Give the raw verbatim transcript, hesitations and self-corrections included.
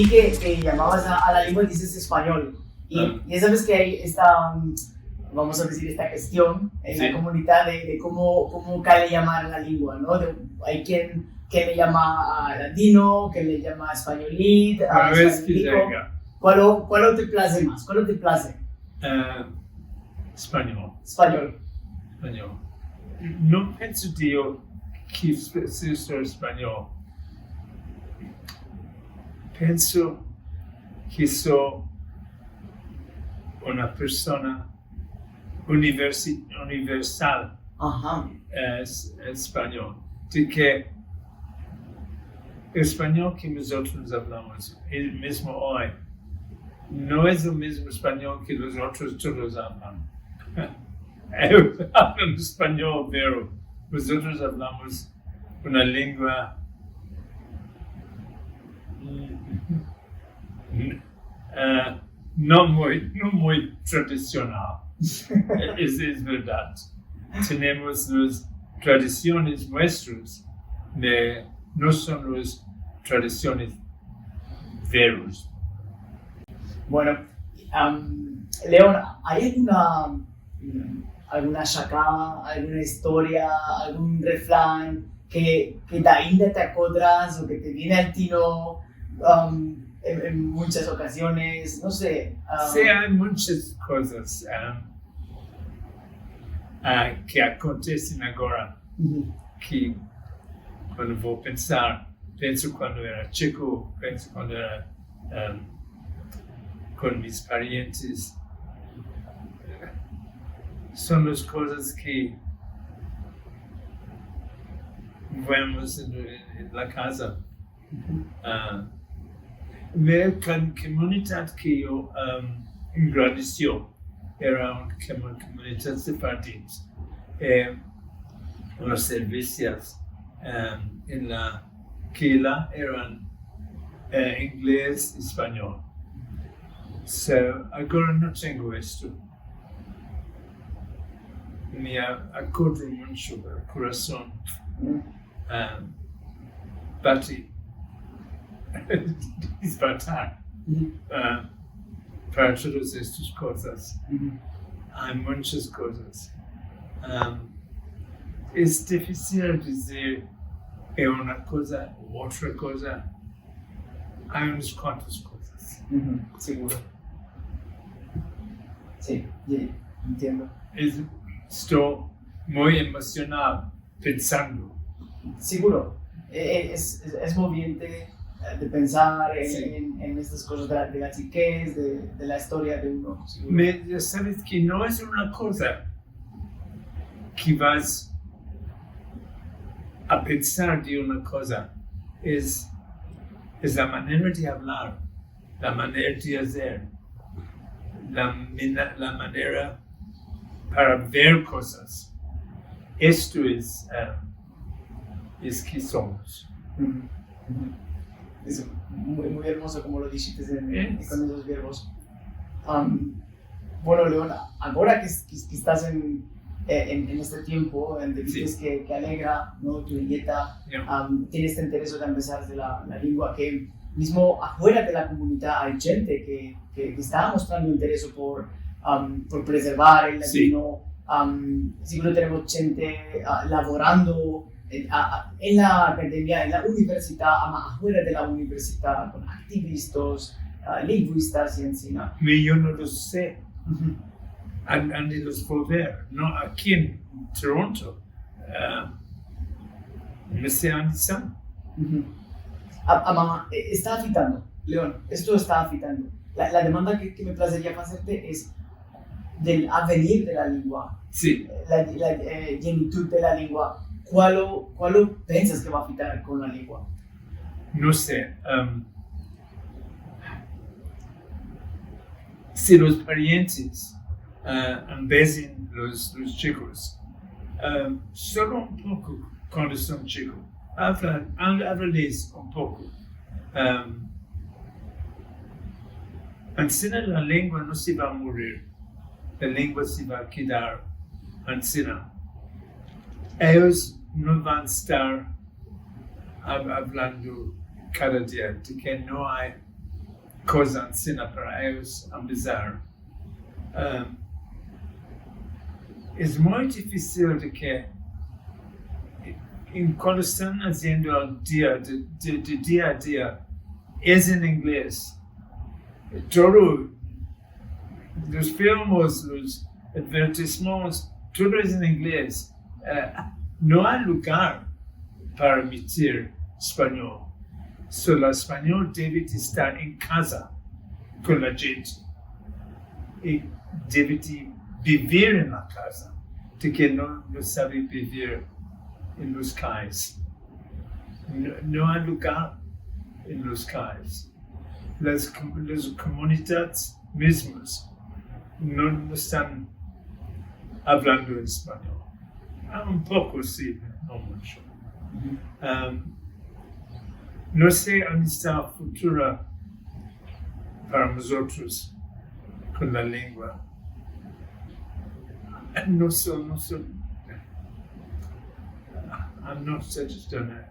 ke, ke yamavas a, a la lengua, dizes, espanyol. I, i ya saves ke ay esta, mm, vamos a dizir, esta kestion en la komunidad de, de komo, komo kale yamar a la lengua, no? De, ay ken, ken le yama a ladino, ken le yama a espanyolit, a espanyoliko. Kualo, kualo te plaze mas? Kualo te plaze? Eh, espanyol. Espanyol. Espanyol. No penso ke yo ke so, so espanyol. Penso ke so una persona universi-, universal. Aha. Es, espanyol. De ke espanyol ke mozotros avlamos, el mizmo oy, no es el mizmo espanyol ke los otros todos avlan. Eyos avlan espanyol, pero mozotros avlamos una lengua, mm, eh, no muy, no muy tradisional. Es, es verdad. Tenemos las tradisiones muestras, pero no son las tradisiones veras. Bueno, am, Leon, ay alguna, mm, alguna shaka, alguna istoria, algun refran ke, ke ainda te akodras o ke te viene al tino, am, en, en munchas okaziones? No se. Am. Si, ay munchas kozas, am, ah, ke akontesen agora, ke kuando vo a pensar, penso kuando era chiko, penso kuando era, em, kon mis parientes. Son las kozas ke vemos en, en, en la kaza. Ah, me, kan-, komunidad ke yo, em, engrandeso era un komu-, komunidad sefardit. Em, los servisios, em, en la kehila eran, eh, inglez, espanyol. So, agora no tengo esto. Me a-, akodro muncho, el korason, em, bati dispartar, em, para todas estas kozas. Ay munchas kozas. Em, es difisil dizir ke una koza u otra koza. Ay unas kuantas kozas. Seguro. Si, si, entiendo. Es, esto muy emosional pensando. Seguro. E-, e-, es, es, es moviente, eh, de pensar en, en, en estas kozas de la, de la chikez, de, de la istoria de uno, seguro. Me, ya saves ke no es una koza ke vas a pensar de una koza, es, es la manera de avlar, la manera de azer, la mina-, la manera para ver kozas. Esto es, eh, es ke somos. Es muy, muy ermozo komo lo dishites en, en, kon esos verbos. Am, bueno, Leon, agora ke, ke, ke estas en, eh, en, en este tiempo, en, te dizes ke, ke alegra, no, tu nieta, am, tiene este interes de ambezar de la, la lengua, ke mizmo afuera de la komunidad ay djente ke, ke, ke esta mostrando interes por, am, por prezervar el ladino, am, seguro tenemos djente, ah, lavorando en, a, a, en la akademia, en la universidad, ama afuera de la universidad, kon aktivistas, ah, linguistas i ansi, no? Me, yo no lo se. An-, ande los vo ver, no, aki en Toronto, ah, no se ande estan. A-, ama, e-, esta afitando, Leon, esto esta afitando. La, la demanda ke, ke me plazeria fazerte es del avenir de la lengua. Si. La, la, eh, yenitud de la lengua. Kualo, kualo pensas ke va a afitar kon la lengua? No se, em, si los parientes, eh, ambezen los, los chikos, em, solo un poko kuando son chikos. Avla, av-, avlales un poko. Em, ansina la lengua no se va a murir. La lengua se va a kedar ansina. Eyos no van a estar av-, avlando kada dia de ke no ay koza ansina para eyos ambezar. Em, es muy difisil de ke, en, kuando estan aziendo el dia, de, de, de dia a dia, es en inglez. Todo, los filmos, los advertismos, todo es en inglez. Eh, no ay lugar para meter espanyol. So, el espanyol deve de estar en kaza kon la djente. I deve de bivir en la kaza, de ke no, no save bivir en los kayes. No, no ay lugar en los kayes. Las kom-, las komunidades mizmas no, no estan avlando espanyol. Ah, un poko, si, no muncho. Am, no se ani esta futura para mozotros kon la lengua. No se, no se, I'm not satisfied.